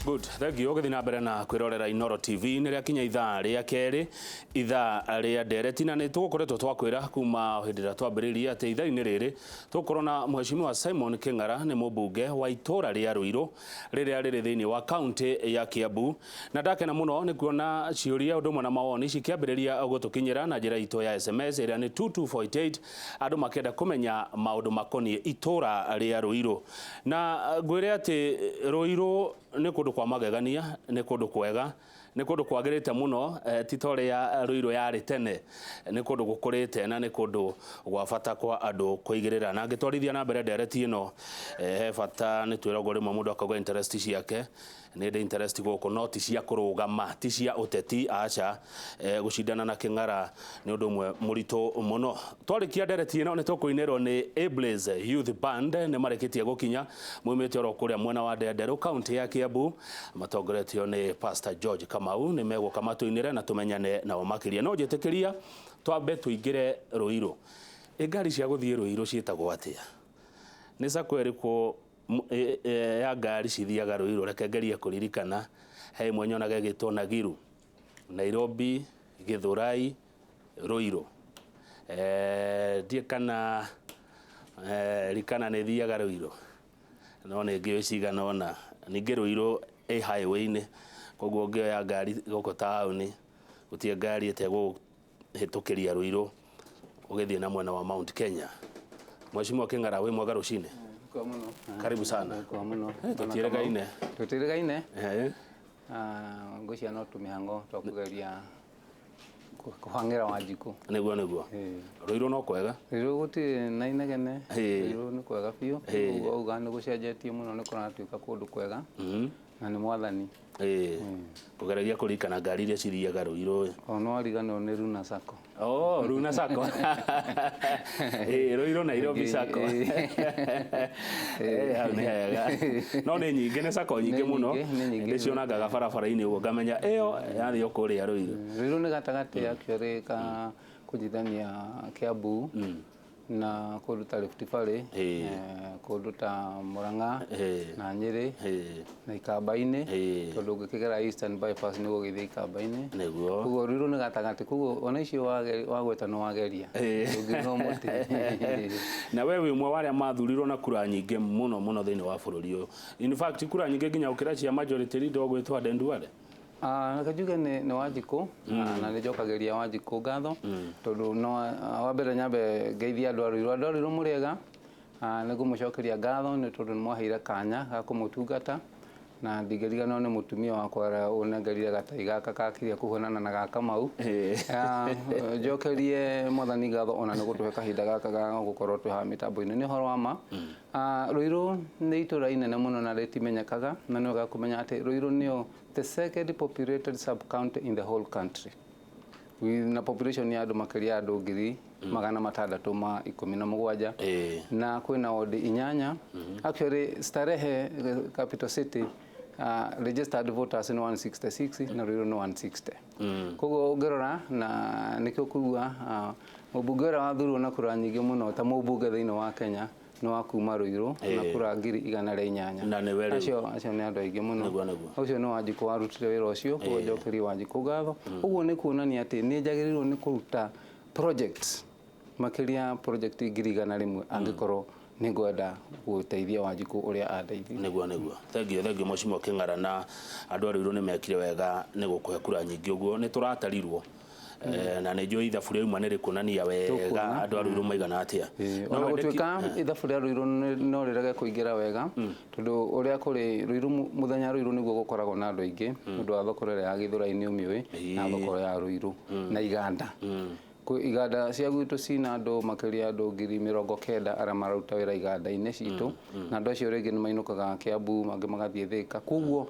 Good, thank you. Ũgĩthiĩ na mbere na kwĩrorera Inoro TV. Nĩ rĩakinya ithaa rĩa kerĩ, ithaa rĩa ndereti, na nĩ tũgũkoretwo twakwĩra kuma hĩndĩ ĩrĩa twambĩrĩirie atĩ ithaa-inĩ rĩrĩ tũgũkorwo na Mheshimiwa Simon Kĩng'ara, nĩ mũmbunge wa itũũra rĩa Ruiru rĩrĩa rĩrĩ thĩinĩ wa kaunti ya Kiambu. Na ndakena mũno nĩ kuona ciũria ũndũ ũmwe na mawoni cikĩambĩrĩria gũtũkinyĩra na njĩra itũ ya SMS ĩrĩa nĩ 22488, andũ makĩenda kũmenya maũndũ makoniĩ itũũra rĩa Ruiru. Na ngwĩre atĩ Ruiru nĩ kũndũ kwa magegania, nĩ kũndũ kwega, nĩ kũndũ kwagĩrĩte mũno, ti ta ũrĩa Ruiru yarĩ tene. Nĩ kũndũ gũkũrĩte na nĩ kũndũ gwa bata kwa andũ kũigĩrĩra. Na ngĩtwarithia na mbere ndereti ĩno, he bata nĩ twĩragwo rĩmwe mũndũ akauga interest ciake. Nĩ ndĩ interest gũkũ no ti cia kũrũgama, ti cia ũteti, aca. Gũcindana na Kĩng'ara nĩ ũndũ ũmwe mũritũ mũno. Twarĩkia ndereti ĩno nĩ tũkũinĩrwo nĩ Ablaze Youth Band, nĩ marĩkĩtie gũkinya maumĩte oro kũrĩa mwena wa Ndenderũ, kaunti ya Kiambu, matongoretio nĩ Pastor George Kamau. Nĩ megũka matũinĩre na tũmenyane nao makĩria. No njĩtĩkĩria twambe tũingĩre Ruiru. Ĩ ngari cia gũthiĩ Ruiru ciĩtagwo atĩa? Nĩ sacco ĩrĩkũ ya ngari cithiaga Ruiru? Reke ngerie kũririkana. He ĩmwe nyonaga ĩgĩtwo Nagiru, Nairobi, Githurai, Ruiru. Ndiĩ kana Rikana nĩ ĩthiaga Ruiru, no nĩ ngĩũĩ cigana ũna. Ningĩ Ruiru ĩ highway-inĩ, koguo ũngĩoya ngari gũkũ taũni, gũtirĩ ngari ĩtegũhĩtũkĩria Ruiru ũgĩthiĩ na mwena wa Mount Kenya. Mheshimiwa Kĩng'ara, wĩ mwega rũcinĩ? Karibu sana. Tũtiĩrĩgaine. Tũtiĩrĩgaine. Ngwĩciria no tũmĩhang'o twa kũgeria kũhang'ĩra Wanjikũ. Nĩguo, nĩguo. Ruiru no kwega? Ruiru gũtirĩ na inegene. Ruiru nĩ kwega biũ. Ũguo auga nĩ gũcenjetie mũno, nĩ kũratuĩka kũndũ kwega na nĩ Mwathani. Kũgeragia kũririkana ngari iria cithiaga Ruiru. O no ariganĩrwo nĩ Runa Sacco. Oh, Runa Sacco. Ruiru Nairobi Sacco. Hau nĩ hega. No nĩ nyingĩ, nĩ sacco nyingĩ mũno. Ndĩcionangaga barabara-inĩ ũguo ngamenya ĩyo yathiĩ o kũrĩa Ruiru. Ruiru nĩ gatagatĩ actually ka kũnyitithania Kiambu na kũndũ ta Rift Valley, kũndũ ta Murang'a na Nyĩrĩ na Ikamba-inĩ, tondũ ũngĩkĩgera Eastern Bypass nĩ ũgũgĩthiĩ Ikamba-inĩ. Nĩguo. Koguo Ruiru nĩ gatagatĩ, koguo ona icio wagweta nĩ wageria. Ndũngiuga mũtĩ. Na we wĩ ũmwe wa arĩa mathurirwo na kura nyingĩ mũno mũno thĩinĩ wa bũrũri ũyũ. In fact, kura nyingĩ nginya gũkĩra cia majority leader ũgwĩtwo Aden Duale. Reke njuge nĩ Wanjikũ, na nĩ njokagĩria Wanjikũ ngatho tondũ no wa mbere nyambe ngeithie andũ a Ruiru. Andũ a Ruiru mũrĩ ega, nĩ ngũmũcokeria ngatho nĩ tondũ nĩ mwaheire kanya ga kũmũtungata, na ndingĩriganĩrwo nĩ mũtumia wakwa ũrĩa ũnengerire gatai gaka kakirie kũhuanana na ga Kamau. Njokerie Mwathani ngatho ona nĩ gũtũhe kahinda gaka ga gũkorwo twĩ haha mĩtambo-inĩ. Nĩ ũhoro wa ma, Ruiru nĩ itũra inene mũno na rĩtimenyekaga, na nĩ wega kũmenya atĩ Ruiru nĩyo the second populated sub-county in the whole country, with na population ya andũ makĩria ya andũ 617,000, na kwĩna ward inyanya. Actually, Starehe, capital city, registered voters nĩ 166 na Ruiru nĩ 160. Koguo ũngĩrora na nĩkĩo kũigua mũmbunge ũrĩa wathurwo na kura nyingĩ mũno ta mũmbunge thĩinĩ wa Kenya nĩ wa kuma Ruiru na kura 108,000. Na nĩwe rĩu. Acio nĩ andũ aingĩ mũno. Nĩguo, nĩguo. Ũcio nĩ Wanjikũ warutire wĩra ũcio, koguo njokerie Wanjikũ ngatho. Ũguo nĩ kuonania atĩ nĩ njagĩrĩirwo nĩ kũruta projects makĩria project 100,000 angĩkorwo nĩ ngwenda gũteithia Wanjikũ ũrĩa andeithirie. Nĩguo, nĩguo. Thank you, thank you, Mheshimiwa Kĩng'ara. Na andũ a Ruiru nĩ mekire wega nĩ gũkũhe kura nyingĩ ũguo. Nĩ tũratarirwo. Na nĩ njũĩ ithabu rĩauma nĩ rĩkuonania wega andũ a Ruiru maigana atĩa. Ona gũtuĩka ithabu rĩa Ruiru no rĩrege kũingĩra wega, tondũ ũrĩa kũrĩ Ruiru, mũthenya Ruiru nĩguo gũkoragwo na andũ aingĩ, nĩ ũndũ wa thoko ĩrĩa ya Gĩthũrai nĩ ũmĩũĩ, na thoko ya Ruiru na iganda. Iganda cia gwitũ cina andũ makĩria andũ 90,000 arĩa mararuta wĩra iganda-inĩ citũ, na andũ acio rĩngĩ nĩ mainũkaga Kiambu, mangĩ magathiĩ Thĩka. Koguo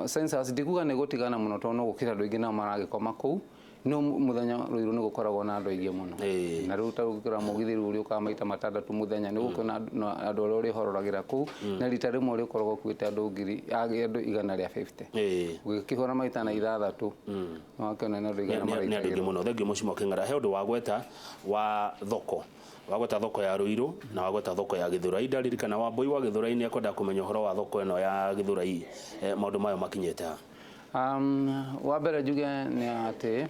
census ndikuga nĩ gũtigana mũno, tondũ no gũkĩra andũ aingĩ nao maragĩkoma kũu. No muthenya Ruiru nĩ gũkoragwo na andũ aingĩ mũno. Na rĩu ta ũngĩkora mũgithi rĩu ũrĩũkaga maita matandatũ mũthenya, nĩ gũkĩona andũ arĩa ũrĩhororagĩra kũu, na rita rĩmwe ũrĩkoragwo ũkuĩte andũ ngiri andũ 150. Ũgĩkĩhũra maita na 6, nĩwakĩona nĩ andũ igana Nĩ andũ aingĩ maraitagĩrwo. Mũno. Thengiũ, Mheshimiwa Kĩng'ara. He ũndũ wagweta wa thoko, wagweta thoko ya Ruiru na wagweta thoko ya Gĩthũrai. Ndaririkana Wambui wa Gĩthũrai nĩ ekwenda kũmenya ũhoro wa thoko ĩno ya Gĩthũrai, maũndũ mayo makinyĩte ha? Wa mbere njuge nĩ atĩ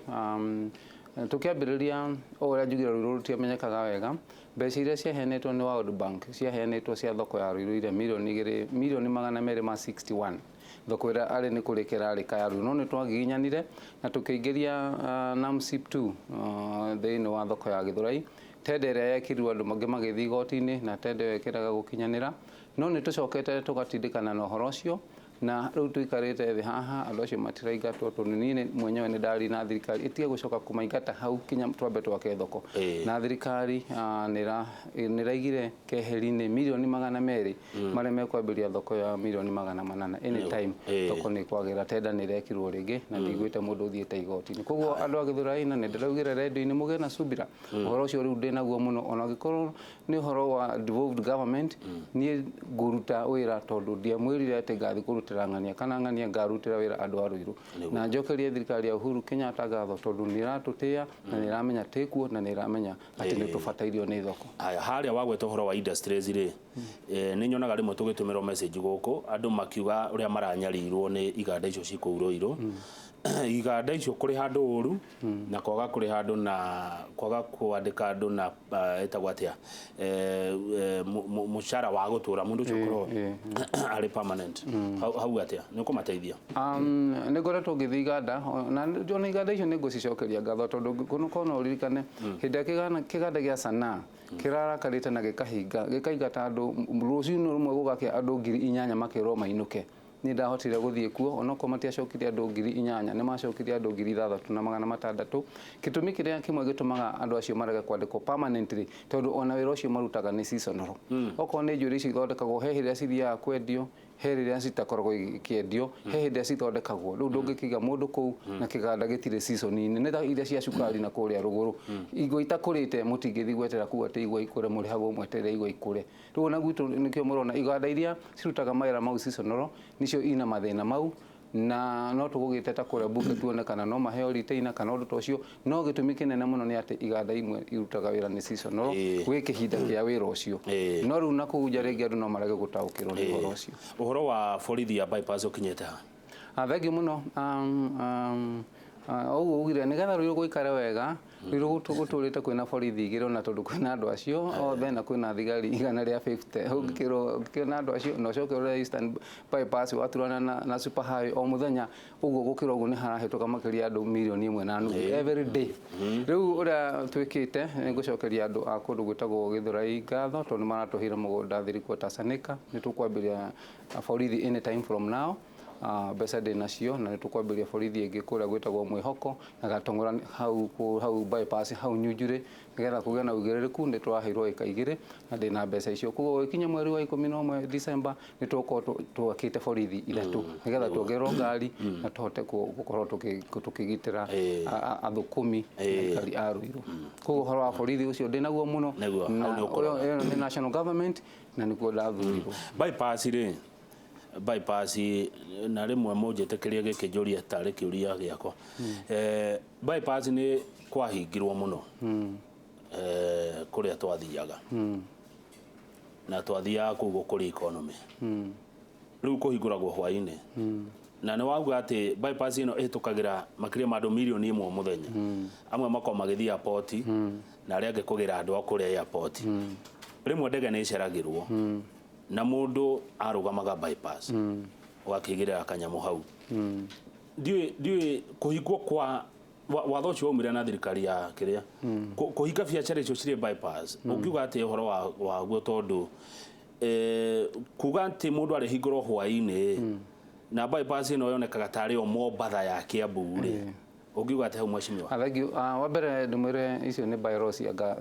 tũkĩambĩrĩria o ũrĩa njugire, Ruiru rũtiamenyekaga wega. Mbeca iria ciaheanĩtwo nĩ World Bank, ciaheanĩtwo cia thoko ya Ruiru iria mirioni 2, mirioni 261, thoko ĩrĩa arĩ nĩ kũrĩka ĩrarĩka ya Ruiru. No nĩ twagiginyanire na tũkĩingĩria NAMSIP 2 thĩinĩ wa thoko ya Gĩthũrai. Tender ĩrĩa yekĩrirwo, andũ mangĩ magĩthiĩ igoti-inĩ na tender ĩyo ĩkĩrega gũkinyanĩra, no nĩ tũcokete tũgatindĩkana na ũhoro ũcio, na rĩu tũikarĩte thĩ haha, andũ acio matiraingatwo, tondũ niĩ mwenyewe nĩ ndari na thirikari ĩtige gũcoka kũmaingata hau kinya twambe twake thoko. Na thirikari nĩ ĩraigire keheri-inĩ mirioni 200 marĩa mekwambĩrĩria thoko ya mirioni 800. Anytime thoko nĩ kwagĩra. Tender nĩ ĩrekirwo rĩngĩ na ndiguĩte mũndũ ũthiĩte igoti-inĩ. Koguo andũ a Gĩthũrai, na nĩ ndĩraugĩra redio-inĩ, mũgĩe na subira. Ũhoro ũcio rĩu ndĩnaguo mũno, ona angĩkorwo nĩ ũhoro wa devolved government, niĩ ngũruta wĩra, tondũ ndiamwĩrire atĩ ngathiĩ kũrutĩra ng'ania kana ng'ania, ngarutĩra wĩra andũ a Ruiru. Na njokerie thirikari ya Uhuru Kenyatta ngatho, tondũ nĩ ĩratũtĩa na nĩ ĩramenya twĩkuo na nĩ ĩramenya atĩ nĩ tũbatairio nĩ thoko. Haya, harĩa wagweta ũhoro wa industries rĩ, nĩ nyonaga rĩmwe tũgĩtũmĩrwo message gũkũ, andũ makiuga ũrĩa maranyarirwo nĩ iganda icio ci kũu Ruiru, iganda icio kũrĩha andũ ũru na kwaga kũrĩha andũ na kwaga kwandĩka andũ na ĩtagwo atĩa, mũcara wa gũtũra mũndũ ũcio ũkorwo arĩ permanent. Hau atĩa, nĩ ũkũmateithia? Nĩ ngoretwo ngĩthiĩ iganda, na ona iganda icio nĩ ngũcicokeria ngatho, tondũ korwo no ũririkane hĩndĩ ĩrĩa kĩganda gĩa sanaa kĩrarakarĩte na gĩkahinga, gĩkaingata andũ rũcinĩ rũmwe, gũgakĩa andũ 8,000 makĩrwo mainũke, nĩ ndahotire gũthiĩ kuo. Onokorwo matiacokirie andũ 8,000, nĩ macokirie andũ 6,600. Gĩtũmi kĩrĩa kĩmwe gĩtũmaga andũ acio marege kwandĩkwo permanently, tondũ ona wĩra ũcio marutaga nĩ seasonal. Okorwo nĩ njuĩrĩ icio ithondekagwo, he rĩrĩa cithiaga kwendio, he rĩrĩa citakoragwo ikĩendio, he hĩndĩ ĩrĩa cithondekagwo. Rĩu ndũngĩkĩiga mũndũ kũu na kĩganda gĩtirĩ season-inĩ. Nĩ ta iria cia cukari na kũrĩa rũgũrũ, igwa itakũrĩte, mũtingĩthiĩ gwetera kũu atĩ igwa ikũre, mũrĩhagwo mweterere igwa ikũre. Rĩu ona gwitũ nĩkĩo mũrona iganda iria cirutaga mawĩra mau seasonal nĩcio ina mathĩna mau, na no tũgũgĩteta kũrĩa bunge tuone kana no maheo retainer kana ũndũ ta ũcio. No gĩtũmi kĩnene mũno nĩ atĩ iganda imwe irutaga wĩra nĩ seasonal, gwĩ kĩhinda kĩa wĩra ũcio. No rĩu na kũu nja rĩngĩ andũ no marege gũtaũkĩrwo nĩ ũhoro ũcio. Ũhoro wa borithi ya bypass ũkinyĩte ha? Thengiũ mũno. Ũguo ugire nĩgetha Ruiru gũikare wega. Ruiru gũtũrĩte kwĩna borithi 2, ona tondũ kwĩna andũ acio othe na kwĩna thigari 150. Ũngĩkĩrwo ũngĩkĩona andũ acio na ũcoke ũrore Eastern Bypass waturana na super highway, o mũthenya ũguo gũkĩra ũguo nĩ harahĩtũka makĩria andũ 1.5 million every day. Rĩu ũrĩa twĩkĩte, nĩ ngũcokeria andũ a kũndũ gwĩtagwo Gĩthũrai ngatho, tondũ nĩ maratũheire mũgũnda 3/4 acre. Nĩ tũkwambĩrĩria borithi anytime from now. Mbeca ndĩ nacio, na nĩ tũkwambĩrĩria borithi ĩngĩ kũrĩa gwĩtagwo Mwĩhoko na Gatong'ora hau hau bypass hau Nyunjurĩ, nĩgetha kũgĩe na ũigĩrĩrĩku. Nĩ tũraheirwo ĩka 2 na ndĩna mbeca icio. Koguo gũgĩkinya mweri wa 11, December, nĩ tũgũkorwo twakĩte borithi 3, nĩgetha tuongererwo ngari na tũhote gũkorwo tũkĩgitĩra athũkũmi na aikari a Ruiru. Koguo ũhoro wa borithi ũcio ndĩnaguo mũno. Nĩguo, na hau nĩ ũkũrora. Ĩyo nĩ national government na nĩkuo ndathurirwo. Bypass rĩ, bypass, na rĩmwe mũnjĩtĩkĩrie gĩkĩ njũrie tarĩ kĩũria gĩakwa. Bypass nĩ kwahingirwo mũno kũrĩa twathiaga, na twathiaga kũu gũkũria economy. Rĩu kũhingũragwo hwaĩ-inĩ, na nĩ wauga atĩ bypass ĩno ĩhĩtũkagĩra makĩria ma andũ 1 million mũthenya, amwe makoragwo magĩthiĩ airport na arĩa angĩ kũgĩra andũ a kũrĩa airport. Rĩmwe ndege nĩ ĩceragĩrwo na mũndũ arũgamaga bypass, ũgakĩigĩrĩra kanyamũ hau. Ndiũĩ kũhingwo kwa watho ũcio waumire na thirikari ya kĩrĩa kũhinga biacara icio cirĩ bypass, ũngiuga atĩ ũhoro waguo, tondũ kuga atĩ mũndũ arĩhingũrwo hwaĩ-inĩ na bypass ĩno yonekaga tarĩ o Mombatha ya Kiambu rĩ. Ũngiuga atĩa hau, mheshimiwa? Ah, thank you. Wa mbere ndĩmwĩre icio nĩ bylaws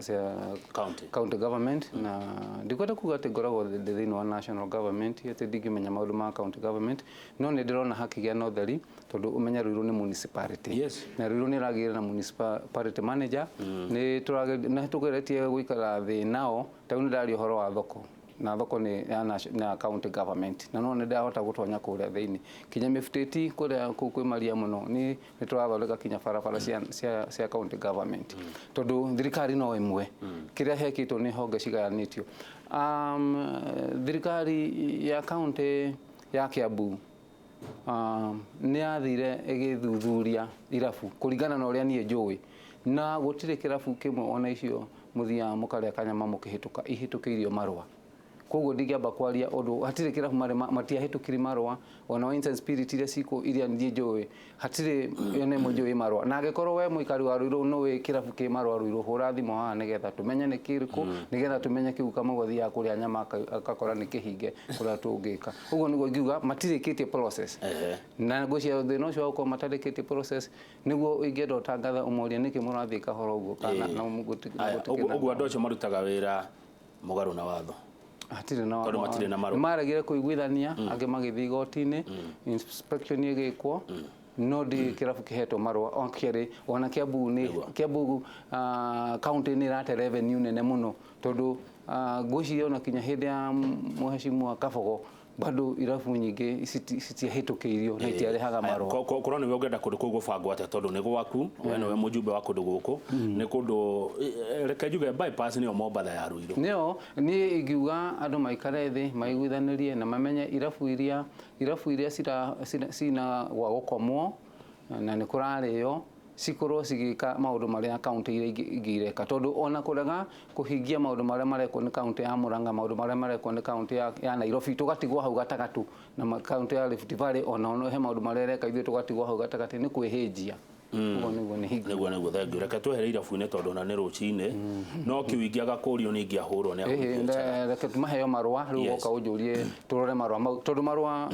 cia county, county government, na ndikwenda kuga atĩ ngoragwo ndĩ thĩinĩ wa national government atĩ ndingĩmenya maũndũ ma county government, no nĩ ndĩrona hakĩgĩa na ũtheri tondũ ũmenye Ruiru nĩ municipality. Na Ruiru nĩ ĩragĩire na municipality manager. Nĩ tũgeretie gũikara thĩ nao. Ta rĩu nĩ ndaria ũhoro wa thoko, na thoko nĩ ya county government, na no nĩ ndahota gũtonya kũrĩa thĩinĩ kinya mĩbutĩti kũrĩa kũu kwĩ maria mũno. Nĩ tũrathondeka kinya barabara cia county government tondũ thirikari no ĩmwe, kĩrĩa hekĩtwo nĩ honge cigayanĩtio. Thirikari ya county ya Kiambu nĩ yathire ĩgĩthuthuria irabu kũringana na ũrĩa niĩ njũĩ, na gũtirĩ kĩrabu kĩmwe ona icio mũthiaga mũkarĩa kanyama mũkĩhĩtũka ihĩtũkĩirio marũa. Koguo ndingĩamba kwaria ũndũ hatirĩ kĩrabu marĩ matiahĩtũkiri marũa, ona Wines and Spirit iria cikũ iria niĩ njũĩ hatirĩ ona ĩmwe njũĩ marũa. Na angĩkorwo we mũikari wa Ruiru nĩũĩ kĩrabu kĩ marũa Ruiru, hũra thimũ haha nĩgetha tũmenye nĩ kĩrĩkũ, nĩgetha tũmenye kĩu Kamau athiaga kũrĩa nyama akakora nĩ kĩhinge kũrĩa tũngĩka. Ũguo nĩguo ingiuga matirĩkĩtie process. Na ngwĩciria thĩna ũcio wa gũkorwo matarĩkĩtie process nĩguo ingĩenda ũtangatha ũmorie nĩkĩ mũrathiĩ kahora ũguo kana na Aya, ũguo andũ acio marutaga wĩra mũgarũ na watho? Hatirĩ na Tondũ matirĩ na marũa. Nĩmaregire kũiguithania, angĩ magĩthiĩ igoti-inĩ, inspection ĩgĩkwo, no ndi kĩrabu kĩhetwo marũa. Actually ona Kiambu nĩ Kiambu county nĩ ĩrate revenue nene mũno tondũ ngwĩciria ona kinya hĩndĩ ya mũhecimu Kabogo bado irabu nyingĩ citiahĩtũkĩirio na itiarĩhaga marũa. Korwo nĩwe ũngĩenda kũndũ kũu gũbangwo atĩa, tondũ nĩ gwaku, we nĩwe mũjumbe wa kũndũ gũkũ, nĩ kũndũ reke njuge bypass nĩyo Mombatha ya Ruiru. Nĩyo niĩ ingiuga andũ maikare thĩ maiguithanĩrie na mamenye irabu iria cina gwa gũkomwo na nĩ kũrarĩo cikorwo cigĩka maũndũ marĩa kaunti iria ingĩ ireka, tondũ ona kũrega kũhingia maũndũ marĩa marekwo nĩ kaunti ya Murang'a, maũndũ marĩa marekwo nĩ kaunti ya Nairobi, tũgatigwo hau gatagatũ, na kaunti ya Rift Valley ona he maũndũ marĩa ĩreka, ithuĩ tũgatigwo hau gatagatĩ, nĩ kwĩhĩnjia. Ũguo nĩguo nĩ hingia. Nĩguo, thank you. Reke twehere irabu-inĩ tondũ ona nĩ rũcinĩ, no kĩu ingĩaga kũrio nĩ ingĩahũrwo nĩ ahũri biacara. Reke maheo marũa rĩu. Woka ũnjũrie tũrore marũa mau, tondũ marũa,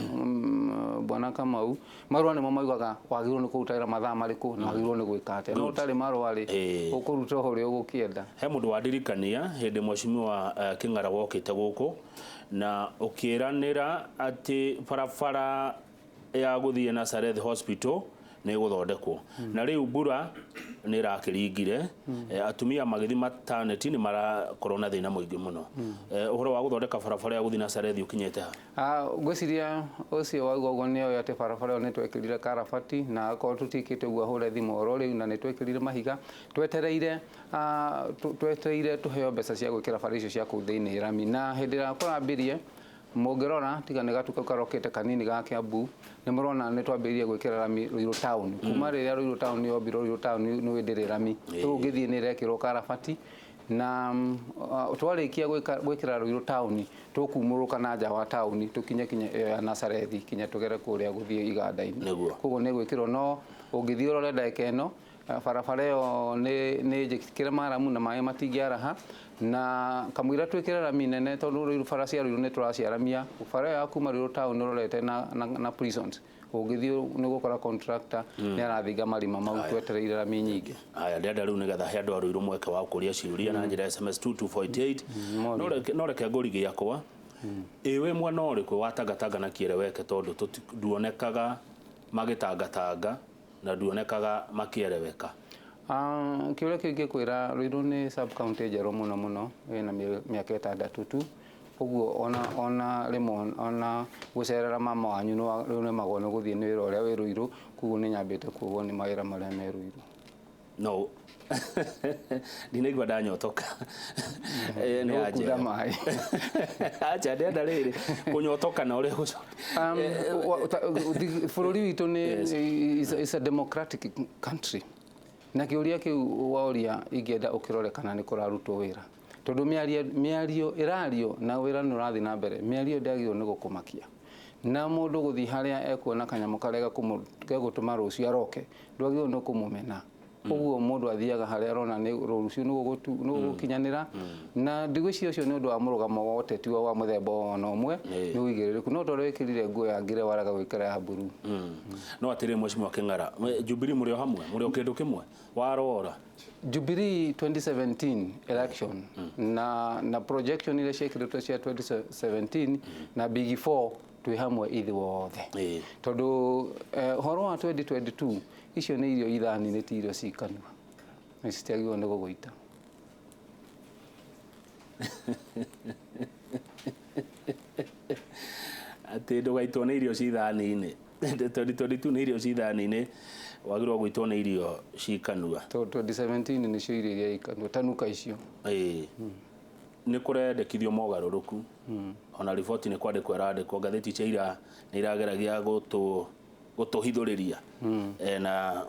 bwana Kamau, marũa nĩmo maugaga wagĩrĩirwo nĩ kũruta wĩra mathaa marĩkũ na wagĩrĩirwo nĩ gwĩka atĩa. No ũtarĩ marũa rĩ, ũkũruta o ũrĩa ũgũkĩenda. He mũndũ wandirikania hĩndĩ mheshimiwa Kĩng'ara wokĩte gũkũ na ũkĩranĩra atĩ barabara ya gũthiĩ Nazareth Hospital nĩ ĩgũthondekwo, na rĩu mbura nĩ ĩrakĩringire. Atumia magĩthiĩ maternity nĩ marakorwo na thĩna mũingĩ mũno. Ũhoro wa gũthondeka barabara ya gũthiĩ Nazareth ũkinyĩte ha? Ngwĩciria ũcio wauga ũguo nĩ oĩ atĩ barabara ĩyo nĩ twekĩrire karabati, na akorwo tũtiĩkĩte ũguo ahũre thimũ oro rĩu, na nĩ twekĩrire mahiga. Twetereire tũheo mbeca cia gwĩkĩra bara icio cia kũu thĩinĩ rami, na hĩndĩ ĩrĩa kũrambirie mũngĩrora tiga nĩ gatu kau karokĩte kanini ga Kiambu, nĩ mũrona nĩ twambĩrĩirie gwĩkĩra rami Ruiru town. Kuma rĩrĩa Ruiru town yombirwo, Ruiru town nĩ ndĩrĩ rami. Rĩu ũngĩthiĩ nĩ ĩrekĩrwo karabati, na twarĩkia gwĩkĩra Ruiru town tũkumũrũka na nja wa taũni tũkinye kinya ĩyo ya Nazarethi, kinya tũgere kũrĩa gũthiĩ iganda-inĩ. Koguo nĩ gwĩkĩrwo, no ũngĩthiĩ ũrore ndagĩka ĩno barabara ĩyo nĩ njĩkĩre maramu na maĩ matingĩaraha, na kamũira twĩkĩre rami nene, tondũ rĩu bara cia Ruiru nĩ tũraciaramia. Bara ĩyo ya kuma Ruiru town ũrorete na prisons, ũngĩthiĩ nĩ ũgũkora contractor nĩ arathinga marima mau, twetereire rami nyingĩ. Aya, ndĩrenda rĩu nĩgetha he andũ a Ruiru mweke wa kũria ciũria na njĩra ya SMS 22488. No reke ngũri gĩakwa ĩ wĩ mwena ũrĩkũ wa tangatanga na kĩereweke, tondũ nduonekaga magĩtangatanga na nduonekaga makĩereweka? Kĩũria kĩu ingĩkwĩra Ruiru nĩ sub county njerũ mũno mũno, ĩna mĩaka 6 tu. Ũguo ona rĩmwe ona gũcerera mama wanyu nĩ ũremagwo nĩ gũthiĩ nĩ wĩra ũrĩa wĩ Ruiru. Koguo nĩ nyambĩte kuogwo nĩ mawĩra marĩa me Ruiru. No ndinaigua ndanyotoka. Nĩ Nĩ anjĩra. gũkunda maĩ. Acha, ndĩrenda rĩrĩ kũnyotoka na ũrĩa gũcoka. Bũrũri witũ nĩ is a democratic country, na kĩũria kĩu waũria ingĩenda ũkĩrore kana nĩ kũrarutwo wĩra, tondũ mĩario ĩrario na wĩra nĩ ũrathiĩ na mbere. Mĩario ndĩagĩrĩirwo nĩ gũkũmakia, na mũndũ gũthiĩ harĩa ekuona kanyamũ karĩa gegũtũma rũciũ aroke, ndwagĩrĩirwo nĩ kũmũmena. Ũguo mũndũ athiaga harĩa arona nĩ rũciũ nĩ gũgũkinyanĩra, na ndigwĩciria ũcio nĩ ũndũ wa mũrũgamo wa ũteti wa mũthemba ona ũmwe, nĩ ũigĩrĩrĩku no tondũ wĩkĩrire nguo ya ngire waraga gwĩkĩra ya mburu. No atĩrĩ, Mheshimiwa Kĩng'ara, Jubilee mũrĩ o hamwe, mũrĩ o kĩndũ kĩmwe warora? Jubilee 2017 election na projection iria ciĩkĩrĩtwo cia 2017 na Big Four, twĩ hamwe ithuothe, tondũ ũhoro wa 2022 icio nĩ irio ithani-inĩ, ti irio ci kanua, na citiagĩrĩirwo nĩ gũgũita. Atĩ ndũgaitwo nĩ irio ci thani-inĩ. 2022 nĩ irio ci thani-inĩ, wagĩrĩirwo gũitwo nĩ irio ci kanua. Tondũ 2017 nĩcio irio iria i kanua, tanuka icio. Ĩĩ, nĩ kũrendekithio mogarũrũku, ona riboti nĩ kwandĩkwo ĩrandĩkwo, ngathĩti cia ira nĩ irageragia gũtũhithũrĩria na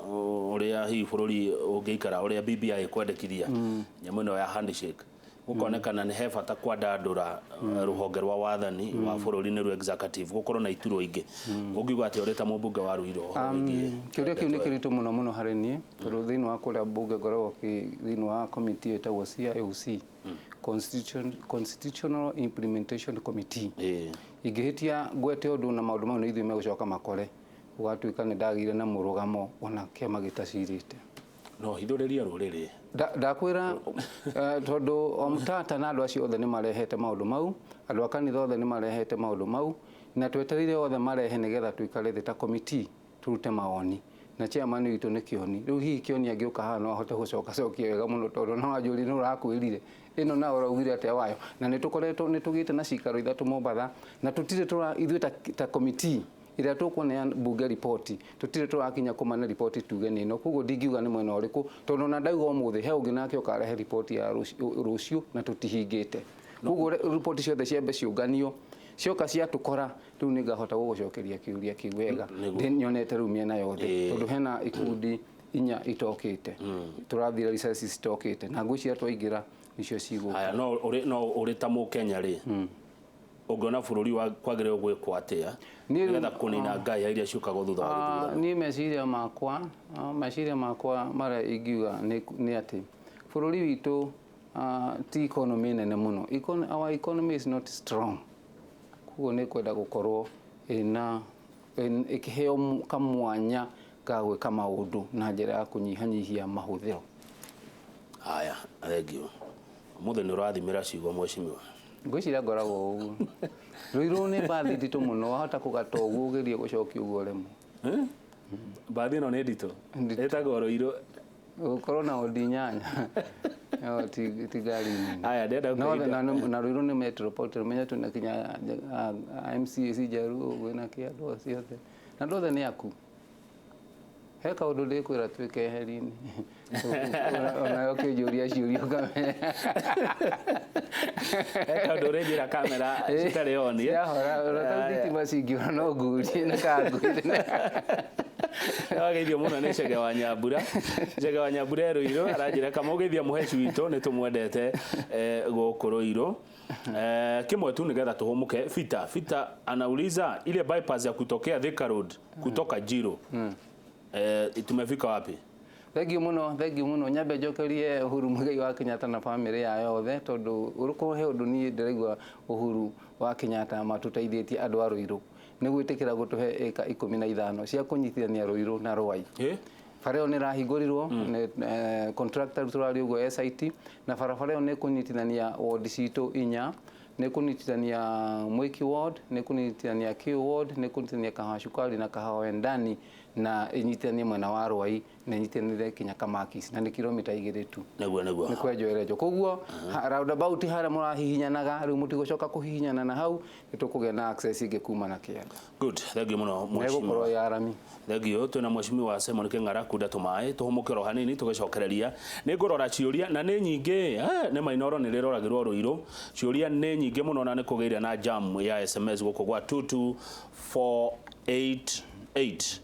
ũrĩa hihi bũrũri ũngĩikara, ũrĩa BBI ĩkwendekithia, nyamũ ĩno ya handshake, gũkonekana nĩ he bata kwandandũra rũhonge rwa wathani wa bũrũri, nĩruo executive, gũkorwo na iturwa ingĩ. Ũngiuga atĩ ũrĩ ta mũmbunge wa Ruiru ũhoro wĩgiĩ Kĩũria kĩu nĩ kĩritũ mũno mũno harĩ niĩ, tondũ thĩinĩ wa kũrĩa mbunge ngoragwo thĩinĩ wa committee ĩtagwo CIOC, Constitutional Implementation Committee. Ingĩhĩtia ngwete ũndũ na maũndũ mau nĩ ithuĩ megũcoka makore, gũgatuĩka nĩ ndagĩire na mũrũgamo ona kĩama gĩtacirĩte. No hithũrĩria rũrĩrĩ. Ndakwĩra, tondũ o mũtata na andũ acio othe nĩ marehete maũndũ mau, andũ a kanitha othe nĩ marehete maũndũ mau, na twetereire othe marehe nĩgetha tũikare thĩ ta committee tũrute mawoni, na chairman witũ nĩ Kĩoni. Rĩu hihi Kĩoni angĩũka haha no ahote gũcoka cokia wega mũno, tondũ no anjũrie nĩ ũrakwĩrire ĩno na ũraugire atĩa wayo. Na nĩ tũkoretwo nĩ tũgĩte na cikaro ithatũ Mombatha, na tũtirĩ tũra ithuĩ ta committee ĩrĩa tũkũneana mbunge riboti, tũtirĩ tũrakinya kũmane riboti tuge nĩ ĩno. Koguo ndingiuga nĩ mwena ũrĩkũ, tondũ ona ndauga ũmũthĩ he ũngĩ nake ũkarehe riboti ya rũciũ na tũtihingĩte. Koguo riboti ciothe ciambe ciũnganio, cioka ciatũkora, rĩu nĩngahota gũgũcokeria kĩũria kĩu wega. Nyonete rĩu mĩena yothe, tondũ hena ikundi inya itokĩte, tũrathira research citokĩte, na ngwĩciria twaingĩra nicio cigũka. Haya, no ũrĩ ta mũkenya rĩ, ũngĩona bũrũri wa kwagĩrĩirwo gwĩkwo atĩa nĩgetha kũnina ngaya iria ciũkaga thutha wa gĩthurano? Niĩ meciria makwa marĩa ingiuga nĩ atĩ bũrũri witũ ti economy nene mũno. Our economy is not strong, koguo nĩ kwenda gũkorwo ĩna ĩkĩheo kamwanya ga gwĩka maũndũ na njĩra ya kũnyihanyihia mahũthĩro. Haya, thengiũ. Ũmũthĩ nĩ ũrathimĩra ciugo, mheshimiwa. Ngwĩciria ngoragwo ũguo. Rũirũ nĩ mbathi nditũ mũno, wahota kũgata ũguo ũgerie gũcokia ũguo ũremwo. Mbathi ĩno nĩ nditũ. Nditũ. Ĩtagwo Rũirũ. Gũkorwo na odi inyanya. No, ti ngari nini. Haya, ndĩrenda Na Rũirũ nĩ metropolitan, menya twĩna kinya MCAs njerũ, kwĩna kĩ andũ acio othe, na andũ othe nĩ aku. He kaũndũ ndĩkwĩra twĩ keheri-inĩ, onawe ũkĩnjũria ciũria ũkamenya. He kaũndũ ũrĩnjĩra kamera citarĩ on, eh? Ciahora ta thitima cingĩũra no ngurie na kangwĩre. Wageithio mũno nĩ Chege wa Nyambura. Chege wa Nyambura e Rũirũ, aranjĩra kamũgeithia mũheci witũ, nĩ tũmwendete gũkũ Rũirũ. Kĩmwe tu nĩgetha tũhũmũke. Fita Fita anauliza ile bypass ya kutokea Thika Road kutoka Jiro, tumefika wapi? Thengiũ mũno, thengiũ mũno. Nyambe njokerie Uhuru Muigai wa Kenyatta na bamĩrĩ yao yothe, tondũ ũrĩkorwo he ũndũ niĩ ndĩraigua Uhuru wa Kenyatta matũteithĩtie andũ a Rũirũ nĩ gwĩtĩkĩra gũtũhe ĩka 15 cia kũnyitithania Rũirũ na Rwai. Bara ĩyo nĩ ĩrahingũrirwo nĩ contractor tũrarĩ ũguo SIT, na barabara ĩyo nĩ kũnyitithania ward citũ inya, nĩ kũnyitithania Mwiki ward, nĩ kũnyitithania Q ward, nĩ kũnyitithania Kahawa Cukari na Kahawa Wendani, na ĩnyitithanie mwena wa Rwai, na ĩnyitithanie kinya Kamakis, na nĩ kilomita 2 tu. Nĩguo. Nĩ kwenjwo ĩrenjwo, koguo roundabout harĩa mũrahihinyanaga rĩu mũtigũcoka kũhihinyana na hau, nĩ tũkũgĩa na access ĩngĩ kuma na kĩanda. Good, thengiũ mũno, Na mheshimiwa. ĩgũkorwo ya rami. Thengiũ. Twĩna mheshimiwa Simon Kĩng'ara kunda tũmaĩ tũhũmũke oro hanini, tũgĩcokereria nĩ ngũrora ciũria na nĩ nyingĩ. Nĩ mainoro nĩ rĩroragĩrwo Rũirũ, ciũria nĩ nyingĩ mũno na nĩ kũgĩire na jam ya SMS gũkũ gwa 22488.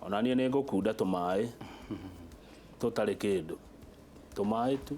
Ona niĩ nĩ ngũkunda tũmaĩ tũtarĩ kĩndũ, tũmaĩ tu.